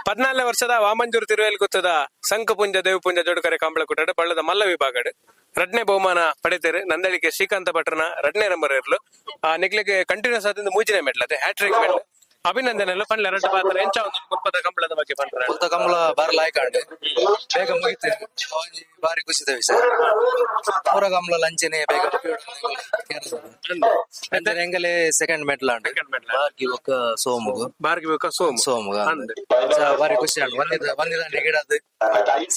14 ವರ್ಷದ ವಾಮಂಜೂರು ತಿರುವೇಲ್ಗುತ್ತದ ಸಂಕಪುಂಜ ದೇವಪುಂಜ ಜೋಡುಕರೆ ಕಂಬಳಕುಟಡ್ ಬಳ್ಳದ ಮಲ್ಲ ವಿಭಾಗಡ್ ರಡ್ನೇ ಬಹುಮಾನ ಪಡೆತೇರು ನಂದಳಿಕೆ ಶ್ರೀಕಾಂತ ಭಟ್ರನ ರಡ್ನೇ ನಂಬರ್ ಇರ್ಲು. ಆ ನಿಕ್ಲೆಗೆ ಕಂಟಿನ್ಯೂಸ್ ಆದಿಂದ ಮೂಜಿನೇ ಮೆಡ್ಲ್, ಅದೇ ಹ್ಯಾಟ್ರಿಕ್ ಮೆಡ್ಲ್. ಅಭಿನಂದನೆಲ್ಲ ಪನ್ಲೆ, ರಡ್ಡು ಪಾತ್ರ ಎಂಚ ಒಂದು ಮುಲ್ಪದ ಕಂಬಳದ ಬಗ್ಗೆ ಪನ್ಪುನ. ಮುಲ್ತ ಕಂಬಳ ಬಾರಿ ಲಾಯ್ಕ್ ಆಂಡ್, ಬೇಗ ಮುಗಿತು. ಒಂಜಿ ಬಾರಿ ಖುಷಿದ ವಿಷಯ. ಪೂರ ಕಂಬಳ ಲಂಚನೆ ಬೇಗ ಅಂಚನೆ ಎಂಗಲೆ ಸೆಕೆಂಡ್ ಮೆಡ್ಲ್ ಆಂಡ್. ಬಾರ್ಕಿ ಬೊಕ್ಕ ಸೋಮುಗು. ಬಾರ್ಗಿ ಬೇಕಾ ಸೋಮು. ಸೋಮುಗ. ಅಂದ್. ಬಾರಿ ಖುಷಿ ಆಂಡ್. ಒಂದಿದ ಒಂದಿದ ಗಿಡದು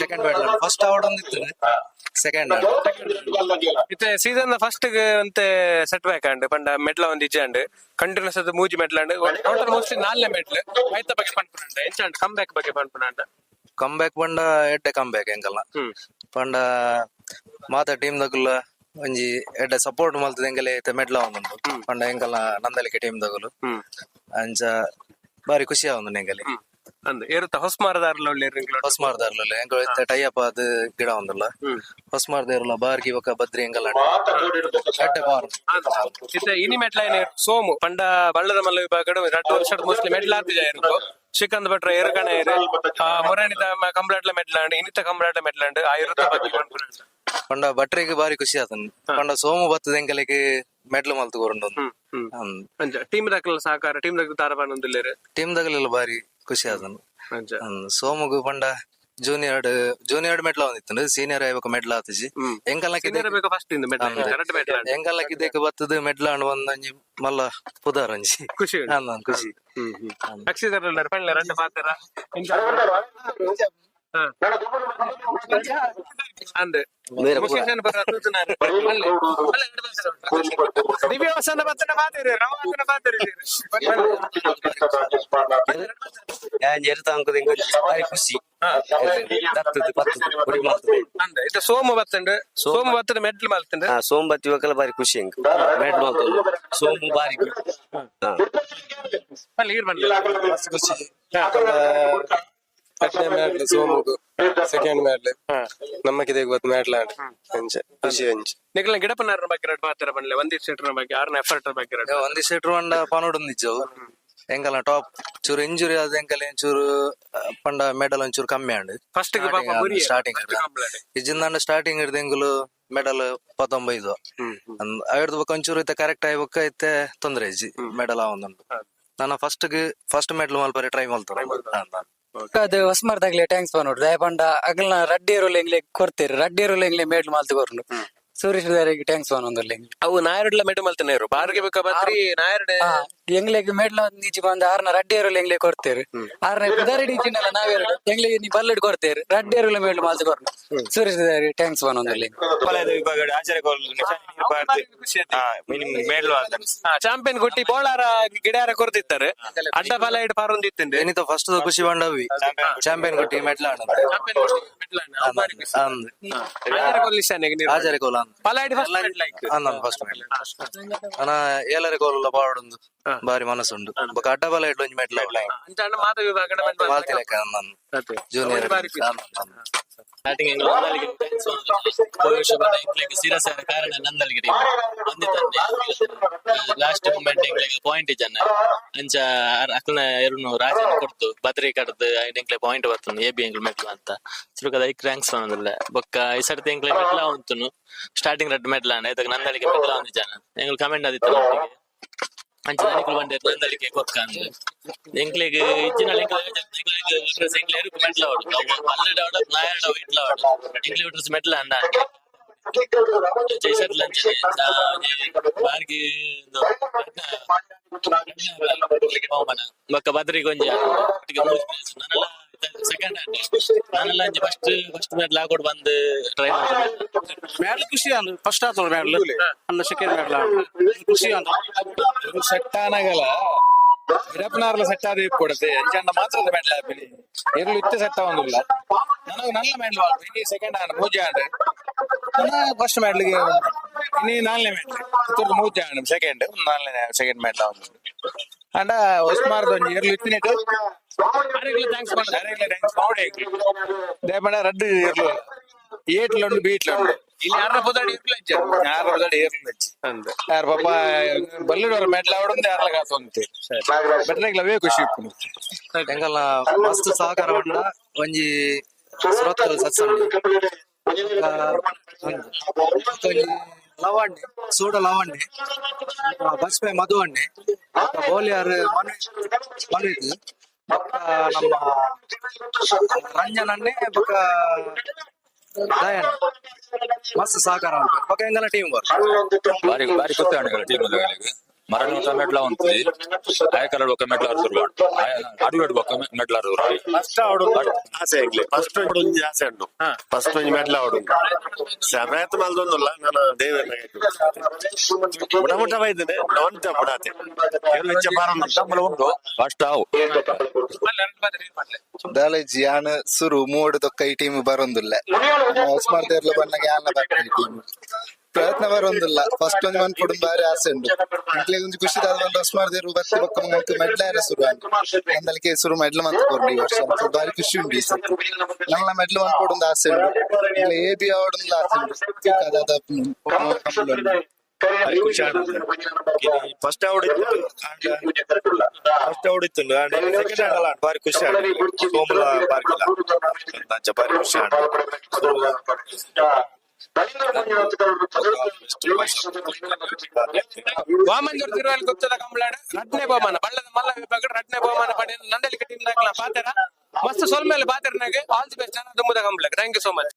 ಸೆಕೆಂಡ್ ಮೆಡ್ಲ್, ಫಸ್ಟ್ ಅವರ್ಡ್ ಒಂದಿತ್ತು, ಸೆಕೆಂಡ್. ಇತ್ತೆ ಸೀಸನ್ ಫಸ್ಟ್ ಅಂತೆ ಸೆಟ್ ಬ್ಯಾಕ್ ಆಂಡ್, ಪಂಡ ಮೆಡ್ಲ ಒಂದ್ ಇಜ್ಜ ಅಂಡ್, ಕಂಟಿನ್ಯೂಸ್ ಅದು ಮೂಜಿ ಮೆಡ್ಲ್ ಅಂಡ್, ಟೋಟಲ್ ಮೋಸ್ಟ್ಲಿ ನಾಲ್ನೇ ಮೆಡ್ಲ್. ಐತ ಬಗ್ಗೆ ಪನ್ಪುನಂಡ, ಎಂಚ ಅಂಡ್ ಕಮ್ ಬ್ಯಾಕ್ ಬಗ್ಗೆ ಪನ್ಪುನಂಡ? ಕಮ್ ಬ್ಯಾಕ್ ಪಂಡ ಎಡ್ಡೆ ಕಮ್ ಬ್ಯಾಕ್ ಎಂಕಲ್ನ. ಪಂಡ ಮಾತ ಟೀಮ್ ದಗುಲ ಒಂಜಿ ಎಡ್ಡೆ ಸಪೋರ್ಟ್ ಮಲ್ತದ ಎಂಕಲೆ ಮೆಡ್ಲ ಒಂದುಂಡು. ಪಂಡ ಎಂಕಲ್ನ ನಂದಳಿಕೆ ಟೀಮ್ ದಗುಲು. ಅಂಚ ಬಾರಿ ಖುಷಿ ಆವೊಂದುಂಡು ಎಂಕಲೆ. ಅಂದ್, ಏರುತ್ತ ಹೊಸ್ಮಾರದಾರ್ಲ ಉಲ್ಲೆರ್ ನಿಂಕ್ಲು. ಹೊಸ್ಮಾರ್ದಾರ್ಲ ಎಂಕಲ್ ಇತ್ತೆ ಟೈ ಅಪ್ ಆದ್ ಗಿಡ ಒಂದುಲ್ಲ. ಹೊಸ್ಮಾರ್ದೇರ್ಲ ಬಾರ್ಕಿ ಬೊಕ್ಕ ಬದ್ರಿ ಎಂಕಲ್ ಎಡ್ಡೆ ಪವರ್. ಇತ್ತೆ ಇನಿ ಮೆಟ್ಲ ಏನ್ ಸೋಮು ಪಂಡ ಬಳ್ಳದ ಮಲ್ಲ ವಿಭಾಗಡ್ 2 ವರ್ಷ ಮೋಸ್ಟ್ಲಿ ಮೆಡ್ಲ್ ಆತಿಜ ಇರುಕು. ಶ್ರೀಕಾಂತ್ ಭಟ್ರ ಏರುಕಣ ಏರು ಮೊರಾಣಿದ ಕಂಬ್ಳಾಟ್ಲ ಮೆಡ್ಲಾಂಡ್, ಇನ್ನಿತ ಕಂಬ್ಳಾಟ್ಲ ಮೆಡ್ಲಾಂಡ್, ಆ ಇರುತ್ತ ಬಗ್ಗೆ ಪನ್ಪುನಂಡ. ಪಂಡ ಭಟ್ರಿಗೆ ಬಾರಿ ಖುಷಿ ಆತನ್. ಪಂಡ ಸೋಮು ಬತ್ತದ ಎಂಕಲೆಗ್ ಮೆಡ್ಲ್ ಮಲ್ತ್ ಕೊರುಂಡು. ಹ್ಮ್ ಹ್ಮ್ ಅಂಚ ಟೀಮ್ ದಕ್ಲ ಸಹಕಾರ, ಟೀಮ್ ದಕ್ಲ ತಾರಪಾನೊಂದುಲ್ಲೆರ್. ಟೀಮ್ ದಗಲೆಲ್ಲ ಬಾರಿ ಖುಷಿ ಆತನ್. ಅಂಚ. ಸೋಮುಗು ಪಂಡ ಜೂನಿಯರ್ ಜೂನಿಯರ್ ಮೆಡ್ಲ್ ಒಂದಿತ್ತು, ಸೀನಿಯರ್ ಆಯ್ಬಕ ಮೆಡ್ಲ್ ಆತಿಜಿ. ಎಂಕಲ್ನ ಸೀನಿಯರ್ ಬೇಕು ಫಸ್ಟ್ ಇಂದ ಮೆಡ್ಲ್, ಕರೆಕ್ಟ್ ಮೆಡ್ಲ್ ಆಂಡ್. ಎಂಕಲ್ನ ಕಿದೆಕ್ ಬತ್ತದ ಮೆಡ್ಲ್ ಆಂಡ್, ಒಂದೊಂಜಿ ಮಲ್ಲ ಪುದಾರ್ ಒಂಜಿ. ಖುಷಿ ಉಂಡು. ಅಂದ್, ಖುಷಿ. ಹ್ಮ್ ಹ್ಮ್ ರಕ್ಷಿತಾರಲ್ಲ ಪಂಡ್ಲೆ రెండు ಪಾತ್ರ ಅಂದ್. ಮುಖೇಶನ್ ಬರ ತೂತುನಾರ್. ಪನ್ಲೆ. ಪನ್ಲೆ ಎರಡು ಪಾತ್ರ. ದಿವ್ಯ ವಸಂತ ಬತ್ತನ ಪಾತೆರೆ, ರಮಾತನ ಪಾತೆರೆ. ಯಾನ್ ಎರುತ ಅಂಕುದ ಬಾರಿ ಖುಷಿ ದತ್ತದು ಬತ್ತದು ಪುಡಿ ಮಲ್ತದು. ಅಂದ್, ಇತ್ತೆ ಸೋಮು ಬತ್ತಂಡ್, ಸೋಮು ಬತ್ತದ ಮೆಡ್ಲ್ ಮಲ್ತಂಡ್. ಹಾ, ಸೋಂಬತ್ತಿ ಒಕ್ಕಲ ಬಾರಿ ಖುಷಿ ಎಂಕ್ ಮೆಡ್ ಮಲ್ತದು ಸೋಮು ಬಾರಿ ಹಾ. ಪನ್ಲೆ, ಈರ್ ಪನ್ಲೆ. ಖುಷಿ. ಫಸ್ಟ್ನೇ ಮ್ಯಾಡ್ಲು ಸೋಮುಗು, ಸೆಕೆಂಡ್ ಮ್ಯಾಡ್ಲು ನಮ್ಮ ಕಿದೆಗ್ ಗೊತ್ತು ಮ್ಯಾಡ್ಲ ಆಂಡ್. ಅಂಚ ಖುಷಿ ಅಂಚ. ನಿಕ್ಲ ಗಿಡಪನಾರನ ಬಗ್ಗೆ ಎರಡು ಪಾತ್ರ ಪನ್ಲೆ, ಒಂದಿ ಸೀಟರ್ ಬಗ್ಗೆ, ಆರ್ನ ಎಫರ್ಟ್ ಬಗ್ಗೆ ಎರಡು. ಒಂದಿ ಸೆಟ್ರು ಪಂಡ ಪನೋಡೊಂದಿಜ್ಜವು ಎಂಕಲ್ನ ಟಾಪ್. ಚೂರು ಇಂಜುರಿ ಆದ ಎಂಕಲ್ ಚೂರು ಪಂಡ ಮೆಡಲ್ ಒಂಚೂರು ಕಮ್ಮಿ ಆಂಡ್. ಫಸ್ಟ್ ಪಾಪ ಮುರಿಯೆ. Starting complaint. ಇಜ್ಜಿಂದಾಂಡ ಸ್ಟಾರ್ಟಿಂಗ್ ಹಿಡ್ದು ಎಂಕುಲು ಮೆಡಲ್ ಪತ್ತೊಂಬೈದು ಐಡ್ದು ಬೊಕ್ಕ ಒಂಚೂರು ಇತ್ತೆ ಕರೆಕ್ಟ್ ಆಯಿ ಬೊಕ್ಕ ಇತ್ತೆ ತೊಂದ್ರೆ ಇಜ್ಜಿ, ಮೆಡಲ್ ಆವೊಂದುಂಡು. ನಾನು ಫಸ್ಟ್ ಫಸ್ಟ್ ಮೆಡಲ್ ಮಲ್ಪರೆ ಟ್ರೈ ಮಲ್ತೊಡು. ಅದು ಹೊಸ್ಮರ್ದಾಗ್ಲೆ thanks ಪನೋಡು. ದಾಯ ಪಂಡ ಅಗಲ್ನ ರಡ್ಡೇರುಲ ಎಂಗ್ಲೆ ಕೊರ್ತೆರ್, ರಡ್ಡೇರುಲ ಎಂಗ್ಲೆ ಮೇಡ್ ಮಲ್ತ್ ಕೊರ್ನು ಸೂರ್ಯ thanks ಪನೊಂದುಲ್ಲ ಎಂಗ್ಲೆ. ಅವು ನಾಯರ್ಡ್ಲ ಮೆಡು ಮಲ್ತನೇರು, ಬಾರ್ಗೆ ಬೇಕಾ ಬತ್ರಿ ನಾಯರ್ಡ್. ಹಾ, ಎಂಗ್ಲೆಗ್ ಮೇಡ್ಲ ನಿಜಿ ಬಂದ ಆರ್ನ ರಡ್ಡೇರುಲ ಎಂಗ್ಲೆ ಕೊರ್ತೆರ್. ಆರ್ನ ಪುದಾರಿ ಇಜ್ಜಿನಲ್ಲ, ನಾವೆರಡು ಎಂಗ್ಲೆ ನೀ ಬಲ್ಲಡ್ ಕೊರ್ತೆರ್, ರಡ್ಡೇರುಲ ಮೇಡ್ ಮಲ್ತ್ ಕೊರ್ನು ಸೂರ್ಯ thanks ಪನೊಂದುಲ್ಲ ಎಂಗ್ಲೆ. ಫಲದ ವಿಭಾಗ ಆಚಾರ್ಯ ಮೇಡ್ಲು ಅಂತ. ಚಾಂಪಿಯನ್ ಗುಟ್ಟಿ ಬೋಳಾರ ಗಿಡಾರ ಕೊರ್ದಿತ್ತಾರೆ, ಅಡ್ಡ ಫಲ ಇಡ್ ಪಾರೊಂದಿತ್ತಂಡೆ. ಏನಿತ ಫಸ್ಟ್ ಖುಷಿ ಬಂಡವಿ ಚಾಂಪಿಯನ್ ಕೊಟ್ಟಿ ಮೆಡ್ಲ್ ಆಂಡ್. ಚಾಂಪಿಯನ್ ಗುಟ್ಟಿ ಮೆಡ್ಲ್ ಅವು ಬಾರಿ ಖುಷಿ. ಅಂದ್. ಆಚಾರ್ಯ ಕೊಲ್ಲಿಶಾನೆಗ್ ನೀರು. ಆಚಾರ್ಯ ಕೋಲ ಅಂದ್. ಫಲ ಇಡ್ ಫಸ್ಟ್ ಮೆಡ್ಲ್ ಐಕ್. ಅಂದ್, ಫಸ್ಟ್ ಮೆಡ್ಲ್. ಅನ ಏಲರೆ ಕೋಲ ಪಾಡುಂದು ಬಾರಿ ಮನಸ್ಸುಂಡು. ಬೊಕ್ಕ ಅಡ್ಡ ಬಲ ಇಡ್ಲು ಒಂಜಿ ಮೆಡ್ಲ್ ಅಂಚ ಅಣ್ಣ ಮಾತ ವಿಭಾಗಡ ಮೆಡ್ಲ್ ಮಾಲ್ತಿ ಲೆಕ್ಕ ಅಂದ್ ಜೂನಿಯರ್. ಬಾರಿ ಖುಷಿ. ಸ್ಟಾರ್ಟಿಂಗ್ ಎಂಗ್ಲ ನಂದಳಿಗೆ thanks ಪನೊಂದುಲ್ಲ. ಪೋಯಿ ವರ್ಷ ಪಂಡ ಎಂಕ್ಲೆಗ್ ಸೀರಿಯಸ್ ಆಯಿನ ಕಾರಣ ನಂದಳಿಗೆ ಟೀಮ್ ಒಂದಿತ್ತಂಡೆ. ಲಾಸ್ಟ್ ಮೂಮೆಂಟ್ ಎಂಕ್ಲೆಗ್ ಪಾಯಿಂಟ್ ಇಜ್ಜನ್ನ, ಅಂಚ ಅಕ್ಲ್ನ ಎರುನು ರಾಜನ ಕೊರ್ತು ಬದ್ರಿ ಕಡ್ದು ಐನ್ ಎಂಕ್ಲೆ ಪಾಯಿಂಟ್ ಬರ್ತುಂಡು, ಎ ಬಿ ಎಂಕ್ಲು ಮೆಟ್ಲ ಅಂತ ಸುರುಕದ ಐಕ್ thanks ಪನೊಂದುಲ್ಲೆ. ಬೊಕ್ಕ ಈ ಸರ್ತಿ ಎಂಕ್ಲೆ ಮೆಟ್ಲ ಉಂತುನು. ಸ್ಟಾರ್ಟಿಂಗ್ ರಡ್ಡ್ ಮೆಟ್ಲ ಆಂಡ್ ಐತಕ್ ನಂದಳಿಗೆ ಮೆಟ್ಲ ಒಂದಿಜ್ಜನ. ಎಂಕ್ಲು ಕಮೆಂಟ್ ಆದಿತ್ತ ಒಟ್ಟಿಗೆ. ಅಂಚ ದನಿಕುಲು ಬಂಡೆರ್ ನಂದಳಿಕೆ ಕೊರ್ಕ ಅಂದ್. ಎಂಕ್ಲೆಗ್ ಇಜ್ಜಿನಲ ಎಂಕ್ಲೆಗ್ ಎಂಕ್ಲೆ ಎರುಕು ಮೆಟ್ಲ ಆವೊಡು, ಬಲ್ಲಡ್ ಆವಡ್, ನಾಯರ್ಡ್ ಆವಡ್, ಇಟ್ಲ ಆವಡ್, ಎಂಕ್ಲೆ ಒಟ್ರಾಸಿ ಮೆಟ್ಲ ಅಂಡ. ಅಂಚ ಈ ಸರ್ತಿಲ ಅಂಚನೆ ಒಂಜಿ ಬಾರ್ಗಿ ಬಹುಮಾನ ಬೊಕ್ಕ ಬದ್ರಿಗೆ ಒಂಜಿ ಒಟ್ಟಿಗೆ ಮೂಜಿ ಪ್ಲೇಸ್. ನನಲ ಸೆಕೆಂಡ್ ಆಂಡ್, ನನಲ ಒಂಜಿ ಫಸ್ಟ್ ಫಸ್ಟ್ ಮೆಡ್ಲ್ ಆಕೊಡು ಬಂದ್ ಟ್ರೈ ಮೆಡಲ್ ಖುಷಿ ಅಂದ್, ಫಸ್ಟ್ ಆತೋಳು ಮೆಡಲ್ ಅಂದ, ಸೆಕೆಂಡ್ ಮೆಡಲ್ ಖುಷಿ ಅಂದ. ಸೆಟ್ ಆನಾಗಲ ಗಿಡಪ್ಪನಾರ್ಲ ಸೆಟ್ ಆದ ಕೊಡತೆ ಅಂಚಂಡ ಮಾತ್ರ ಮೆಡ್ಲ್ ಆಪಿನಿ. ಎರ್ಲು ಇತ್ತೆ ಸೆಟ್ ಆವೊಂದುಲ್ಲ. ನನಗೆ ನನ್ನ ಮೆಡ್ಲ್ ಇನಿ ಸೆಕೆಂಡ್ ಆಂಡ್, ಮೂಜಿ ಆಂಡ್. ಫಸ್ಟ್ ಮೆಡ್ಲ್ ಇನಿ ನಾಲ್ನೇ ಮೆಡ್ಲ್. ಪುತ್ತೂರ್ದು ಮೂಜಿ ಆಂಡ್, ಸೆಕೆಂಡ್ ನಾಲ್ನೇ ಸೆಕೆಂಡ್ ಮೆಡ್ಲ್ ಆವೊಂದು. ಅಂಡ ಹೊಸ್ಮಾರ್ದ ಒಂಜಿ ಎರ್ಲು ಇತ್ತಿನೆಟ್. ಆರೆಗ್ಲ thanks ಪಂಡ. ಅರೆಗ್ಲ thanks ಮಾವಡೆ. ದೇಪಂಡ ರಡ್ಡು ಎರ್ಲು ಏಟ್ಲ ಉಂಡು, ಬೀಟ್ಲ ಉಂಡು. ಇಲ್ಲಿ ಯಾರ ಪುದಡಿ ಇರ್ಲ ಇಜ್ಜೆ ಯಾರ ಪುದಡಿ ಏರ್ಲ ಇಜ್ಜಿ. ಅಂದ್. ಯಾರ ಪಾಪ ಬಲ್ಲಿಡೋರ ಮೆಡ್ಲ್ ಆವಡೊಂದು ಯಾರ್ಲ ಕಾತೊಂತೆ ಬೆಟ್ರೆಗ್ಲ ಅವೇ ಖುಷಿ ಇಪ್ಪುಂಡು. ಎಂಕಲ್ನ ಮಸ್ತ್ ಸಹಕಾರ ಪಂಡ ಒಂಜಿ ಸುರತ್ಕಲ್ ಸತ್ಸಂಗ, ಒಂಜಿ ಲವಣ್ಣೆ, ಸೂಡ ಲವಣ್ಣೆ, ಬಸ್ಪೆ ಮಧು ಅಣ್ಣೆ, ಬೊಕ್ಕ ಬೋಲಿಯಾರ್ ಮನ್ವಿತ್ ಮನ್ವಿತ್, ಬೊಕ್ಕ ನಮ್ಮ ರಂಜನ್ ಅಣ್ಣೆ, ಬೊಕ್ಕ ದಯಣ್ಣ ಮಸ್ತ್ ಸಹಕಾರ ಉಂಟು. ಬೊಕ್ಕ ಎಂಕಲ್ನ ಟೀಮ್ ವರ್ಕ್. ಬಾರಿ ಬಾರಿ ಖುಷಿ ಆಂಡ್ ಟೀಮ್ ಮರಣ ಮೆಡ್ಲ ಉಂಟು ಆಯಕರಡ್ ಬೊಕ್ಕ ಮೆಡ್ಲ ಶುರು ಅಡುವೆಡ್ ಬೊಕ್ಕ ಮೆಡ್ಲ ಶುರು. ಫಸ್ಟ್ ಆವಡು ಆಸೆ ಆಗ್ಲಿ, ಫಸ್ಟ್ ಒಂಜಿ ಆಸೆ ಉಂಟು, ಫಸ್ಟ್ ಒಂಜಿ ಮೆಡ್ಲ ಆವಡು. ಪ್ರಯತ್ನ ಮಲ್ದೊಂದುಲ್ಲ ನಾನು ದೇವರನ್ನ ಮುಟ ಮುಟ ಬೈದೇನೆ ಒಂತೆ ಪುಡಾತೆ ಹೆಚ್ಚ ಬಾರೊಂದು ಸಂಬಳ ಉಂಟು ಫಸ್ಟ್ ಆವು. ದಾಲಜಿ ಯಾನ್ ಸುರು ಮೂಡು ತೊಕ್ಕ ಈ ಟೀಮ್ ಬರೊಂದುಲ್ಲ. ಉಸ್ಮಾನ್ ತೇರ್ಲ ಬಣ್ಣಗೆ ಯಾನ್ಲ ಬರ್ಪುನಿ ಟೀಮ್ ಪ್ರಯತ್ನ ಬರೊಂದುಲ್ಲ. ಫಸ್ಟ್ ಒಂಜಿ ಮನ್ಪುಡು ಬಾರಿ ಆಸೆ ಉಂಡು. ಎಂಕ್ಲೆಗ್ ಒಂಜಿ ಖುಷಿ ದಾದ ಪಂಡ ಉಸ್ಮಾನ್ ದೇರು ಬತ್ತಿ ಬೊಕ್ಕ ಮಂಕ್ ಮೆಡ್ಲ ಸುರು ಆಂಡ್. ನಂದಲಿಕೆ ಸುರು ಮೆಡ್ಲ್ ಮಂತ್ ಕೊರ್ಡು ಈ ವರ್ಷ. ಅಂಚ ಬಾರಿ ಖುಷಿ ಉಂಡು. ಈ ಸರ್ತಿ ನನ್ನ ಮೆಡ್ಲ್ ಮನ್ಪೊಡು ಆಸೆ ಉಂಡು. ಇಲ್ಲ ಎ ಬಿ ಆವೊಡುಂದು ಆಸೆ ಉಂಡು. ದಾದ ಕಂಬಳ. ಖುಷಿ ಫಸ್ಟ್ ಔಟ್ ಫಸ್ಟ್ ಔಟ್ ಇತ್ತು, ಸೆಕೆಂಡ್ ಆಂಡಲ ಬಾರಿ ಖುಷಿ ಆಂಡ್. ಸೋಮಲ ಬಾರ್ಕಿಲ್ಲ ಅಂಚ ಬಾರಿ ಖುಷಿ ಆಂಡ್. ವಾಮಂಜೂರು ತಿರುವಲ್ ಗುಪ್ತದ ಕಂಬಳಾಡ ರಡ್ನೇ ಬಹುಮಾನ, ಬಳ್ಳದ ಮಲ್ಲ ವಿಭಾಗ ರಡ್ನೇ ಬಹುಮಾನ ಪಡೆದ ನಂದಳಿಕೆ ಟೀಮ್ ದಾಖಲ ಪಾತೆರ ಮಸ್ತ್ ಸೊಲ್ಮೇಲೆ ಪಾತೆರನಾಗೆ. ಆಲ್ the best ದುಮ್ಮದ ಕಂಬಳಕ್ಕೆ. Thank you so much.